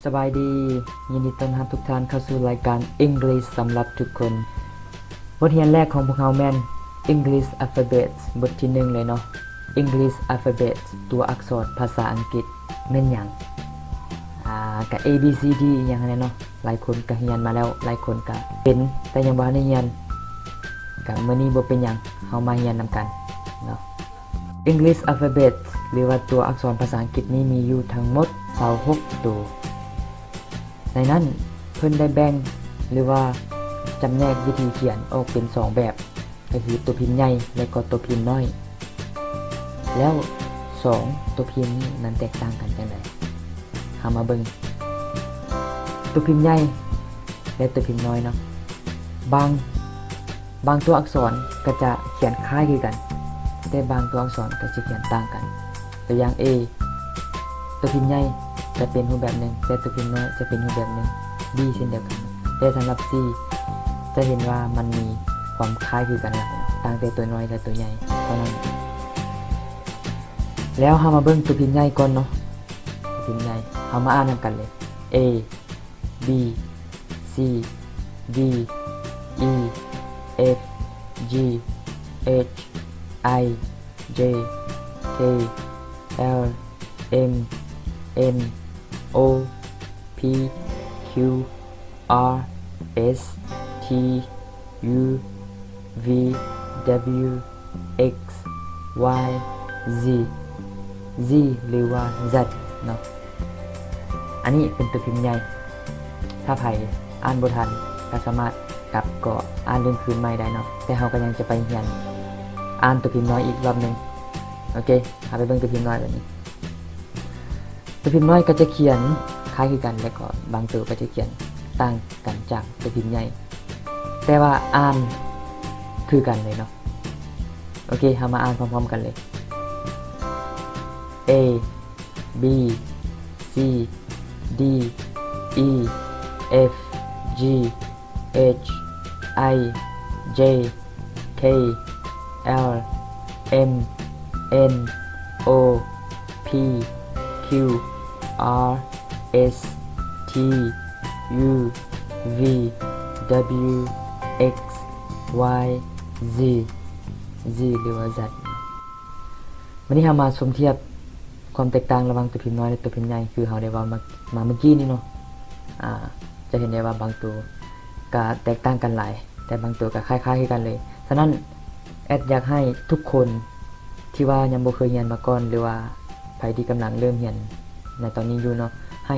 ສະບາຍດີ, ຍິນດີຕ້ອນຮັບທຸກທ່ານເຂົ້າສູ່ລາຍການ English ສຳລັບທຸກຄົນ. ບົດຮຽນແລກຂອງພວກເຮົາແມ່ນ English Alphabet ບົດທີໜຶ່ງເລີຍເນາະ, English Alphabet ຕົວອັກສອນພາສາອັງກິດແມ່ນຫຍັງ? ອາ ກະ A B C D ອີ່ຫຍັງຫັ້ນແຫຼະເນາະ, ຫຼາຍຄົນກະຮຽນມາແລ້ວ, ຫຼາຍຄົນກະເປັນ ແຕ່ຍັງບໍ່ທັນໄດ້ຮຽນ, ກະມື້ນີ້ບໍ່ເປັນຫຍັງ, ເຮົາມາຮຽນນຳກັນເນາະ. English Alphabet ຫຼືວ່າຕົວອັກສອນພາສາອັງກິດນີ້ມີຢູ່ທັງໝົດຊາວຫົກໂຕ. ໃນນັ້ນເພິ່ນໄດ້ແບ່ງ ຫຼືວ່າຈຳແນກວິທີຂຽນອອກເປັນສອງແບບ, ກໍຄືຕົວພິມໃຫຍ່ ແລະ ກໍຕົວພິມນ້ອຍ. ແລ້ວສອງຕົວພິມນີ້ມັນແຕກຕ່າງກັນຈັ່ງໃດ? ເຮົາມາເບິ່ງຕົວພິມໃຫຍ່ ແລະ ຕົວພິມນ້ອຍເນາະ. ບາງ ບາງຕົວອັກສອນກໍຈະຂຽນຄ້າຍຄືກັນ, ແຕ່ບາງຕົວອັກສອນກໍຈະຂຽນຕ່າງກັນ. ຕົວຢ່າງ A ຕົວພິມໃຫຍ່ຈະເປັນຮູບແບບໜຶ່ງ, ແຕ່ຕົວພິມນ້ອຍຈະເປັນຮູບແບບໜຶ່ງ, B ເຊັ່ນດຽວກັນ. ແຕ່ສຳລັບ C ຈະເຫັນວ່າມັນມີຄວາມຄ້າຍຄືກັນຫຼາຍ, ຕ່າງແຕ່ຕົວນ້ອຍ ແລະ ຕົວໃຫຍ່ເທົ່ານັ້ນ. ແລ້ວເຮົາມາເບິ່ງຕົວພິມໃຫຍ່ກ່ອນເນາະ, ຕົວພິມໃຫຍ່. ເຮົາມາອ່ານນຳກັນເລີຍ. A B C D E F G H I J K L M N O P Q R S T U V W X Y Z, Z ຫຼືວ່າ Z ເນາະ. ອັນນີ້ເປັນຕົວພິມໃຫຍ່, ຖ້າໃຜອ່ານບໍ່ທັນກໍສາມາດກັບກໍອ່ານເລື່ອງຄືນໃໝ່ໄດ້ເນາະ, ແຕ່ເຮົາກໍຍັງຈະໄປຮຽນອ່ານຕົວພິມນ້ອຍອີກລອບໜຶ່ງ. ໂອເຄ, ເຮົາໄປເບິ່ງຕົວພິມນ້ອຍບາດນີ້. ຕົວພິມນ້ອຍກໍຈະຂຽນຄ້າຍຄືກັນ ແລະ ກໍບາງຕົວກໍຈະຂຽນຕ່າງກັນຈາກຕົວພິມໃຫຍ່, ແຕ່ວ່າອ່ານຄືກັນເລີຍເນາະ. ໂອເຄ, ເຮົາມາອ່ານພ້ອມໆກັນເລີຍ. A B C D E F G H I J K L M N O P Q R S T U V W X Y Z, Z ຫຼືວ່າ Z. ບາດນີ້ເຮົາມາສົມທຽບຄວາມແຕກຕ່າງລະຫວ່າງຕົວພິມນ້ອຍ ແລະ ຕົວພິມໃຫຍ່ ຄືເຮົາໄດ້ເວົ້າມາ ມາເມື່ອກີ້ນີ້ເນາະ. ອາ ຈະເຫັນໄດ້ວ່າບາງຕົວກະແຕກຕ່າງກັນຫຼາຍ, ແຕ່ບາງຕົວກະຄ້າຍໆຄືກັນເລີຍ. ສະນັ້ນ ແອັດຢາກໃຫ້ທຸກຄົນທີ່ວ່າຍັງບໍ່ເຄີຍຮຽນມາກ່ອນ ຫຼືວ່າໃຜທີ່ກຳລັງເລີ່ມຮຽນໃນຕອນນີ້ຢູ່ເນາະ, ໃຫ້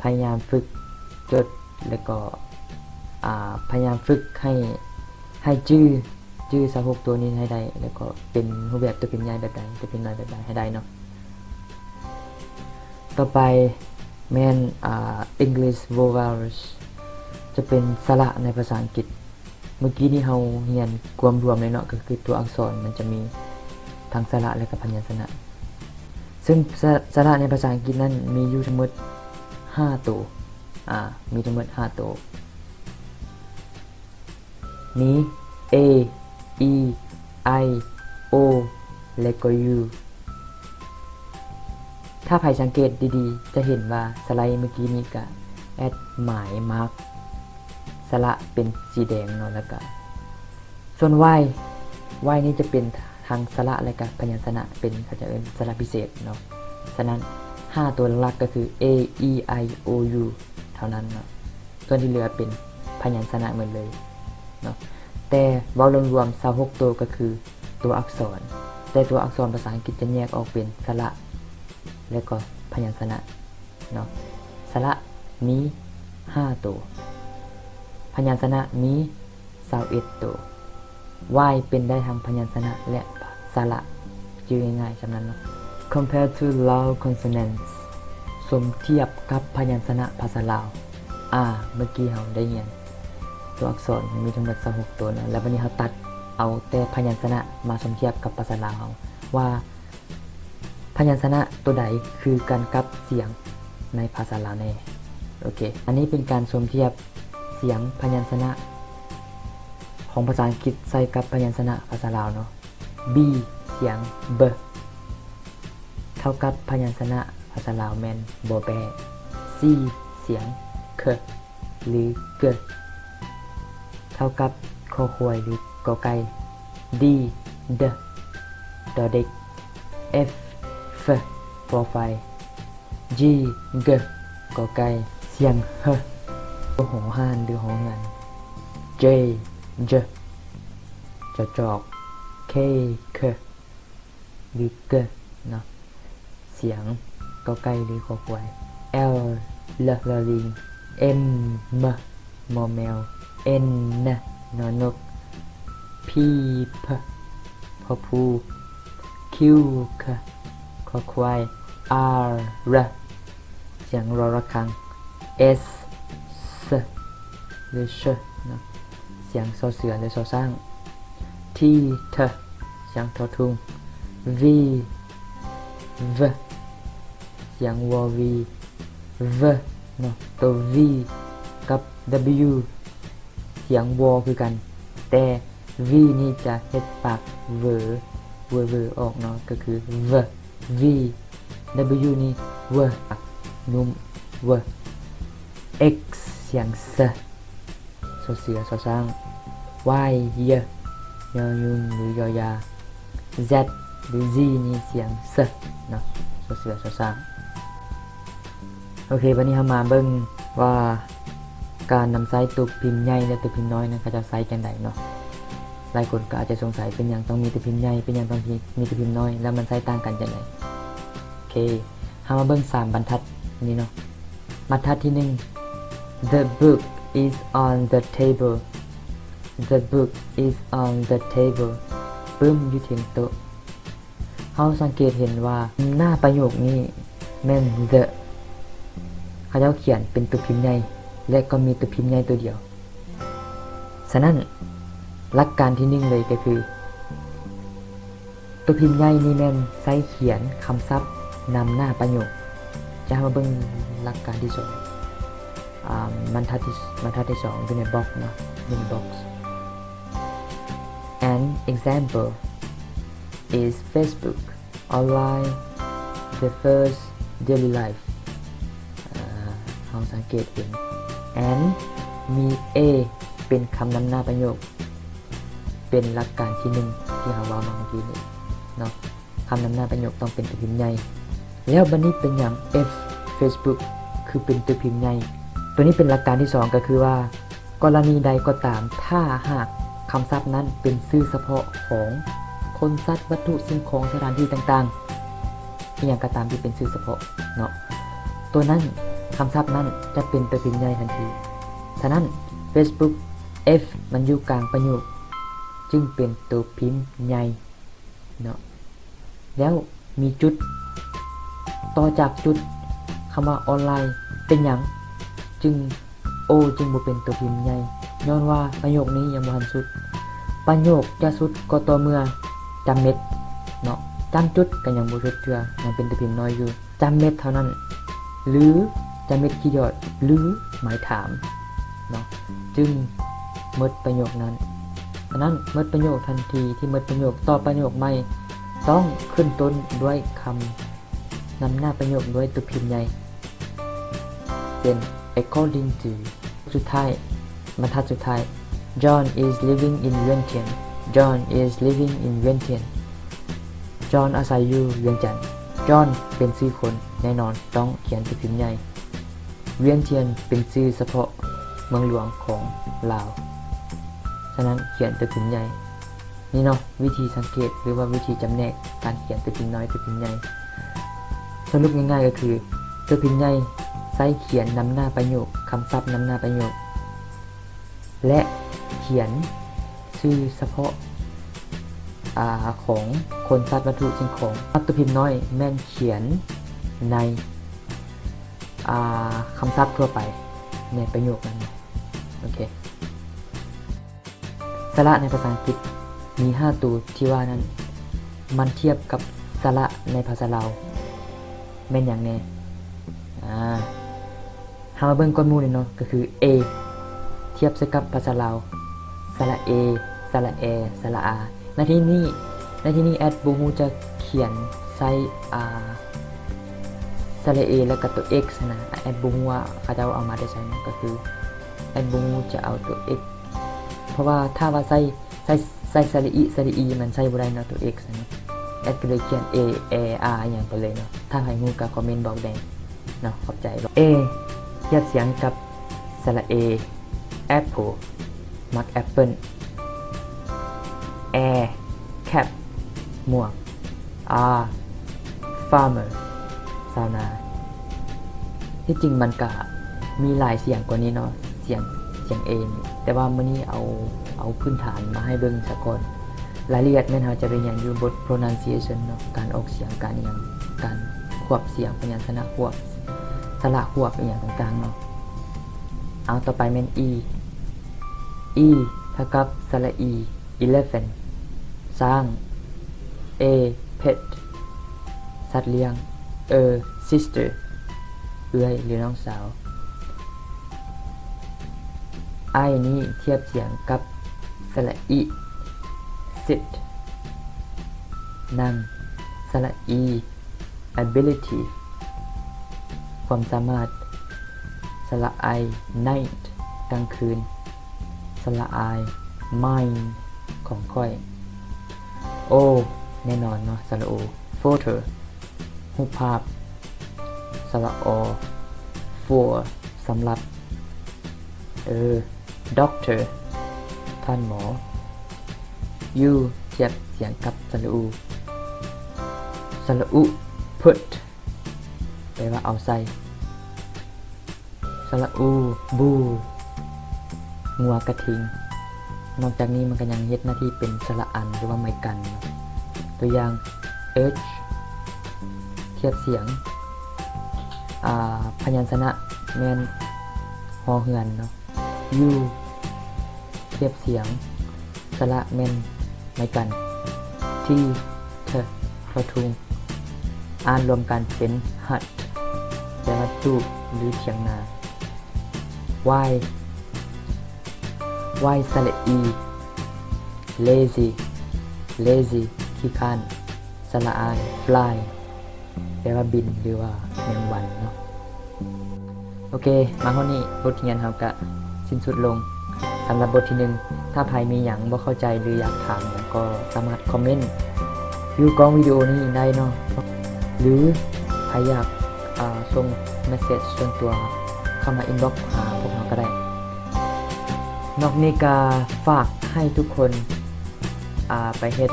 ພະຍາຍາມຝຶກຈົດ ແລະ ກໍ ອາ ພະຍາຍາມຝຶກໃຫ້ ໃຫ້ຈື່ ຈື່ຊາວຫົກຕົວນີ້ໃຫ້ໄດ້, ແລ້ວກໍເປັນຮູບແບບຕົວພິມໃຫຍ່ແບບໃດ, ຕົວພິມນ້ອຍແບບໃດໃຫ້ໄດ້ເນາະ. ຕໍ່ໄປແມ່ນ ອາ English vowels ຈະເປັນສະຫຼະໃນພາສາອັງກິດ. ເມື່ອກີ້ນີ້ເຮົາຮຽນກວມລວມເລີຍເນາະ, ກໍຄືຕົວອັກສອນມັນຈະມີທັງສະຫຼະ ແລະ ກໍພະຍັນຊະນະ. ເຊິ່ງສະ ສະຫຼະໃນພາສາອັງກິດນັ້ນມີຢູ່ທັງໝົດຫ້າໂຕ, ອາ ມີທັງໝົດຫ້າໂຕ. ມີ A, E, I, O ແລະກໍ U. ຖ້າໃຜສັງເກດດີໆ ຈະເຫັນວ່າສະໄລເມື່ອກີ້ນີ້ກະແອັດໝາຍມາກສະຫຼະເປັນສີແດງເນາະ, ແລ້ວກະສ່ວນ Y, Y ນີ້ຈະເປັນທັງສະຫຼະ ແລະກະພະຍັນຊະນະ, ເປັນ ເຂົາຈະເອີ້ນສະຫຼະພິເສດເນາະ. ສະນັ້ນ ຫ້າຕົວຫຼັກໆ ກໍຄື A, E, I, O, U ເທົ່ານັ້ນເນາະ, ສ່ວນທີ່ເຫຼືອເປັນພະຍັນຊະນະໝົດເລີຍເນາະ. ແຕ່ເວົ້າລວມໆ ຊາວຫົກໂຕກໍຄືຕົວອັກສອນ, ແຕ່ຕົວອັກສອນພາສາອັງກິດຈະແຍກອອກເປັນສະຫຼະ ແລະກໍພະຍັນຊະນະເນາະ. ສະຫຼະມີຫ້າໂຕ, ພະຍັນຊະນະມີຊາວເອັດໂຕ. Y ເປັນໄດ້ທັງພະຍັນຊະນະ ແລະ ສະຫຼະ, ຈື່ງ່າຍໆ ສ່ຳນັ້ນເນາະ. Compare to Lao consonants, ສົມທຽບກັບພະຍັນຊະນະພາສາລາວ. ອາ ເມື່ອກີ້ເຮົາໄດ້ຮຽນຕົວອັກສອນມີທັງໝົດຊາວຫົກໂຕເນາະ, ແລ້ວບັດນີ້ເຮົາຕັດເອົາແຕ່ພະຍັນຊະນະມາສົມທຽບກັບພາສາລາວເຮົາ ວ່າ ພະຍັນຊະນະຕົວໃດຄືກັນກັບສຽງໃນພາສາລາວແດ່? ໂອເຄ, ອັນນີ້ເປັນການສົມທຽບສຽງພະຍັນຊະນະຂອງພາສາອັງກິດໃສ່ກັບພະຍັນຊະນະພາສາລາວເນາະ. B ສຽງ B ເທົ່າກັບພະຍັນຊະນະພາສາລາວແມ່ນ ບໍ່ແບ້. C C ສຽງ K ຫຼື G ເທົ່າກັບ ຄອຄວາຍ ຫຼື ກອໄກ່. D D ດໍເດັກ. F F ຟໍໄຟ. G G ກອໄກ່ ສຽງ H ຫໍຮ່ານ ຫຼື ຫໍງານ. J J ຈະຈອກ. K K ຫຼື K ເນາະ ສຽງ ກອໄກ່ ຫຼື ຄອຄວາຍ. L L ລໍລີງ. M M ໝໍແມວ. N N ນໍນົກ. P P ພໍພູ. Q Q ຄອຄວາຍ. R R ສຽງ ຣໍລະຄັງ. S S ຫຼື S ເນາະ ສຽງ ຊໍເສືອ ຫຼື ຊໍຊ້າງ. T T ສຽງ ທໍທຸງ. V V ສຽງ ວໍວີ. V ເນາະ ໂຕ V ກັບ W ສຽງ ວໍຄືກັນ ແຕ່ V ນີ້ຈະເຮັດປາກ ເວີ ເວີ ເວີ ອອກເນາະ ກໍຄື V V. W ນີ້ ເວີ ປາກນຸ້ມ V. X ສຽງ S ຊໍເສືອ ຊໍຊ້າງ. Y Y ຍໍຍຸງ ຫຼື ຍໍຢາ. Z ຫຼື Z ນີ້ສຽງ S ເນາະ ຊໍເສືອ ຊໍຊ້າງ. ໂອເຄ ບັດນີ້ເຮົາມາເບິ່ງວ່າ ການນຳໃຊ້ໂຕພິມໃຫຍ່ ແລະ ໂຕພິມນ້ອຍນັ້ນ ເຂົາເຈົ້າໃຊ້ຈັ່ງໃດເນາະ. ຫຼາຍຄົນກໍອາດຈະສົງໄສ ເປັນຫຍັງຕ້ອງມີໂຕພິມໃຫຍ່ ເປັນຫຍັງຕ້ອງມີໂຕພິມນ້ອຍ ແລ້ວມັນໃຊ້ຕ່າງກັນຈັ່ງໃດ? ໂອເຄ ເຮົາມາເບິ່ງສາມບັນທັດນີ້ເນາະ. ບັນທັດທີໜຶ່ງ The book is on the table. The book is on the table. ປຶ້ມ ຢູ່ເທິງໂຕະ. ເຮົາສັງເກດເຫັນວ່າ ໜ້າປະໂຫຍກນີ້ແມ່ນ the ເຂົາເຈົ້າຂຽນເປັນໂຕພິມໃຫຍ່ ແລະ ກໍມີໂຕພິມໃຫຍ່ໂຕດຽວ. ສະນັ້ນ ຫຼັກການທີໜຶ່ງເລີຍກໍຄື ໂຕພິມໃຫຍ່ນີ້ແມ່ນໃຊ້ຂຽນຄຳສັບນຳໜ້າປະໂຫຍກ. ຈະເຮົາມາເບິ່ງຫຼັກການທີສອງ ອາ ບັນທັດທີ ບັນທັດທີສອງ ຢູ່ໃນບັອກເນາະ ຢູ່ໃນບັອກ. An example is Facebook online, the first daily life. ອາ ເຮົາສັງເກດເຫັນ an ມີ a ເປັນຄຳນຳໜ້າປະໂຫຍກ ເປັນຫຼັກການທີໜຶ່ງທີ່ເຮົາເວົ້າມາເມື່ອກີ້ນີ້ເນາະ. ຄຳນຳໜ້າປະໂຫຍກຕ້ອງເປັນຕົວພິມໃຫຍ່. ແລ້ວບັດນີ້ເປັນຫຍັງ F Facebook ຄືເປັນຕົວພິມໃຫຍ່? ຕົວນີ້ເປັນຫຼັກການທີສອງ ກໍຄືວ່າ ກໍລະນີໃດກໍຕາມ ຖ້າຫາກຄຳສັບນັ້ນເປັນຊື່ສະເພາະຂອງຄົນ, ສັດ, ວັດຖຸ, ສິ່ງຂອງ, ສະຖານທີ່ຕ່າງໆ ອີ່ຫຍັງກໍຕາມທີ່ເປັນຊື່ສະເພາະເນາະ, ຕົວນັ້ນ, ຄຳສັບນັ້ນຈະເປັນຕົວພິມໃຫຍ່ທັນທີ. ສະນັ້ນ Facebook F ມັນຢູ່ກາງປະໂຫຍກ ຈຶ່ງເປັນຕົວພິມໃຫຍ່ເນາະ. ແລ້ວມີຈຸດ, ຕໍ່ຈາກຈຸດ, ຄຳວ່າອອນລາຍ. ເປັນຫຍັງຈຶ່ງ O ຈຶ່ງບໍ່ເປັນຕົວພິມໃຫຍ່? ຍ້ອນວ່າປະໂຫຍກນີ້ຍັງບໍ່ທັນສຸດ. ປະໂຫຍກຈະສຸດກໍຕໍ່ເມື່ອຈຳເມັດເນາະ, ຈຳຈຸດກໍຍັງບໍ່ສຸດເທື່ອ, ຍັງເປັນຕົວພິມນ້ອຍຢູ່. ຈຳເມັດເທົ່ານັ້ນ ຫຼື ຈຳເມັດຂີດຍອດ ຫຼື ໝາຍຖາມເນາະ, ຈຶ່ງໝົດປະໂຫຍກນັ້ນ. ສະນັ້ນ ໝົດປະໂຫຍກທັນທີທີ່ໝົດປະໂຫຍກ, ຕໍ່ປະໂຫຍກໃໝ່ຕ້ອງຂຶ້ນຕົ້ນດ້ວຍຄຳນຳໜ້າປະໂຫຍກດ້ວຍຕົວພິມໃຫຍ່ ເຊັ່ນ according to. ສຸດທ້າຍ, ບັນທັດສຸດທ້າຍ, John is living in Vientiane. John is living in Vientiane. John ອາໄສຢູ່ວຽງຈັນ. John ເປັນຊື່ຄົນ, ແນ່ນອນຕ້ອງຂຽນຕົວພິມໃຫຍ່. Vientiane ເປັນຊື່ສະເພາະເມືອງຫຼວງຂອງລາວ, ສະນັ້ນຂຽນຕົວພິມໃຫຍ່. ນີ້ເນາະ ວິທີສັງເກດ ຫຼືວ່າວິທີຈຳແນກການຂຽນຕົວພິມນ້ອຍ, ຕົວພິມໃຫຍ່. ສະຫຼຸບງ່າຍໆກໍຄື ຕົວພິມໃຫຍ່ໃຊ້ຂຽນນຳໜ້າປະໂຫຍກ, ຄຳສັບນຳໜ້າປະໂຫຍກ ແລະ ຂຽນຊື່ສະເພາະ, ອາ, ຂອງຄົນ, ສັດ, ວັດຖຸ, ສິ່ງຂອງ. ຕົວພິມນ້ອຍແມ່ນຂຽນໃນ, ອາ, ຄຳສັບທົ່ວໄປໃນປະໂຫຍກນັ້ນ. ໂອເຄ. ສະຫຼະໃນພາສາອັງກິດມີຫ້າໂຕທີ່ວ່ານັ້ນ ມັນທຽບກັບສະຫຼະໃນພາສາລາວແມ່ນຫຍັງແດ່? ອາ, ເຮົາມາເບິ່ງກ່ອນໝູ່ເລີຍເນາະ, ກໍຄື A ທຽບໃສ່ກັບພາສາລາວ ສະຫຼະ A, ສະຫຼະ Ä, ສະຫຼະ Ä. ໃນທີ່ນີ້, ໃນທີ່ນີ້ແອັດບໍ່ຮູ້ຈະຂຽນໃສ່, ອາ, ສະຫຼະເອ ແລ້ວກໍຕົວ X ນະ ແອດບໍ່ຮູ້ວ່າເຂົາເຈົ້າເອົາມາແຕ່ໃສເນາະ ກໍຄືແອດບໍ່ຮູ້ຈະເອົາຕົວ X ເພາະວ່າຖ້າວ່າໃສ່ ໃສ່ ໃສ່ສະຫຼະອິ ສະຫຼະອີ ມັນໃຊ້ບໍ່ໄດ້ເນາະ ຕົວ X ນະ ແອດກໍເລີຍຂຽນ A A R ຫຍັງໄປເລີຍເນາະ. ຖ້າໃຜຮູ້ກໍຄອມເມັນບອກແດ່ເນາະ. ຂອບໃຈ. A ທຽບສຽງກັບສະຫຼະເອ Apple ໝາກແອັບເປິ້ນ. A cap ໝວກ. R farmer ຊາວນາ. ທີ່ຈິງມັນກະມີຫຼາຍສຽງກວ່ານີ້ເນາະ ສຽງ ສຽງ A ນີ້ ແຕ່ວ່າມື້ນີ້ເອົາ ເອົາພື້ນຖານມາໃຫ້ເບິ່ງສາກ່ອນ. ລາຍລະອຽດແມ່ນເຮົາຈະໄປຮຽນຢູ່ບົດ pronunciation ເນາະ ການອອກສຽງ ການອີ່ຫຍັງ ການຄວບສຽງ ພະຍັນຊະນະຄວບ ສະຫຼະຄວບ ອີ່ຫຍັງຕ່າງໆເນາະ. ເອົາ ຕໍ່ໄປແມ່ນ E E ເທົ່າກັບສະຫຼະອີ elephant ຊ້າງ. A pet ສັດລ້ຽງ. E sister ເອື້ອຍ ຫຼື ນ້ອງສາວ. I ນີ້ທຽບສຽງກັບສະຫຼະອິ sit ນັ່ງ. ສະຫຼະອີ ability ຄວາມສາມາດ. ສະຫຼະໄອ night ກາງຄືນ. ສະຫຼະອາຍ mine ຂອງຂ້ອຍ. O ແນ່ນອນເນາະ ສະຫຼະໂອ photo ຮູບພາບ. ສະຫຼະອໍ for ສຳລັບ. E doctor ທ່ານໝໍ. U ທຽບສຽງກັບສະຫຼະອູ ສະຫຼະອຸ put ແປວ່າເອົາໃສ່. ສະຫຼະອູ bull ງົວກະທິງ. ນອກຈາກນີ້ມັນກໍຍັງເຮັດໜ້າທີ່ເປັນສະຫຼະອັນ ຫຼືວ່າໄມ້ກັນ. ຕົວຢ່າງ H ທຽບສຽງ ອາ ພະຍັນຊະນະແມ່ນ ຮໍເຮືອນເນາະ. U ທຽບສຽງ ສະຫຼະແມ່ນໄມ້ກັນ. T ເທີ ທໍທຸງ ອ່ານລວມກັນເປັນ hut ແປວ່າຕູບ ຫຼື ຖຽງນາ. Y Y ສະຫຼະອີ lazy lazy ຂີ້ຄ້ານ. ສະຫຼະອາຍ fly ແປວ່າບິນ ຫຼືວ່າແມງວັນເນາະ. ໂອເຄ ມາຮອດນີ້ບົດຮຽນເຮົາກະສິ້ນສຸດລົງສຳລັບບົດທີໜຶ່ງ. ຖ້າໃຜມີຫຍັງບໍ່ເຂົ້າໃຈ ຫຼື ຢາກຖາມຫຍັງກໍສາມາດຄອມເມັນຢູ່ກ້ອງວິດີໂອນີ້ໄດ້ເນາະ ຫຼື ໃຜຢາກ ອາ ສົ່ງ message ສ່ວນຕົວເຂົ້າມາ inbox ຫາພວກເຮົາກໍໄດ້. ນອກນີ້ກະຝາກໃຫ້ທຸກຄົນ ອາ ໄປເຮັດ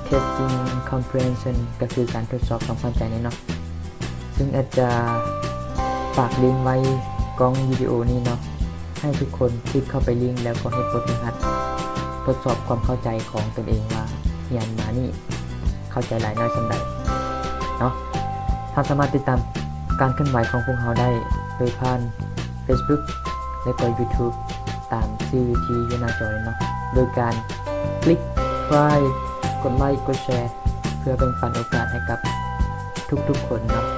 testing comprehension ກໍຄືການທົດສອບຄວາມເຂົ້າໃຈນີ້ເນາະ ຊຶ່ງແອດຈະຝາກລິງໄວ້ກ້ອງວິດີໂອນີ້ເນາະ ໃຫ້ທຸກຄົນຄລິກເຂົ້າໄປລິງ ແລ້ວກໍເຮັດບົດຝຶກຫັດທົດສອບຄວາມເຂົ້າໃຈຂອງຕົນເອງວ່າຮຽນມານີ້ເຂົ້າໃຈຫຼາຍໜ້ອຍສ່ຳໃດເນາະ. ທ່ານສາມາດຕິດຕາມການເຄື່ອນໄຫວຂອງພວກເຮົາໄດ້ໂດຍຜ່ານ Facebook ແລະກໍ YouTube ຕາມຊື່ທີ່ຢູ່ໜ້າຈໍນີ້ເນາະ ໂດຍການຄລິກ subscribe ກົດໄລ ກົດແຊ ເພື່ອແບ່ງປັນໂອກາດໃຫ້ກັບທຸກໆຄົນເນາະ.